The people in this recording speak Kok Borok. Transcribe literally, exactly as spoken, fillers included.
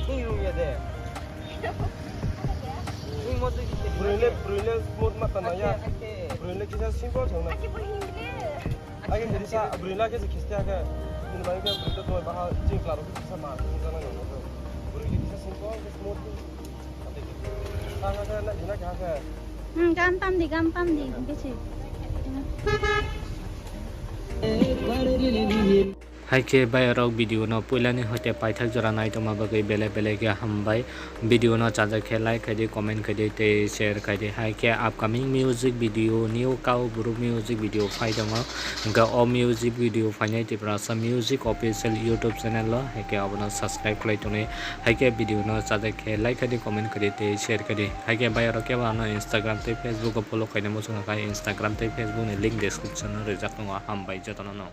Ning rung ya de. Ning mo de. Brunei, brunei smooth ma tana ya. Brunei kisa simple thang na. Ake bo hindi. Ake hindi sa brunei ke kiste ake. Ini mai ke brunei to baha jing klaro kisa ma. Brunei kisa simple smooth. Ake na dina ke ake. Hmm, gam pam di, gam pam di, bichi. Hai khe bayarok video no puilani hoite paithak jora naitongma bagwi belai belai khe hambai. Video no chajak khe like khai di, comment khai di tei share khai di. Hai khe upcoming music video, new kau buru music video phai tongo. Hwnkhe o music video phainai Tiprasa Music Official YouTube channel o. Hai khe abono subscribe khlai tonwi. Hai khe video no chajak khe like khai di, comment khai di tei share khai di. Hai khe bayarok kebo ano Instagram tei Facebook o follow khaina muchung kha, Instagram tei Facebook ni link description o rijak tongo. Hambai jotono no.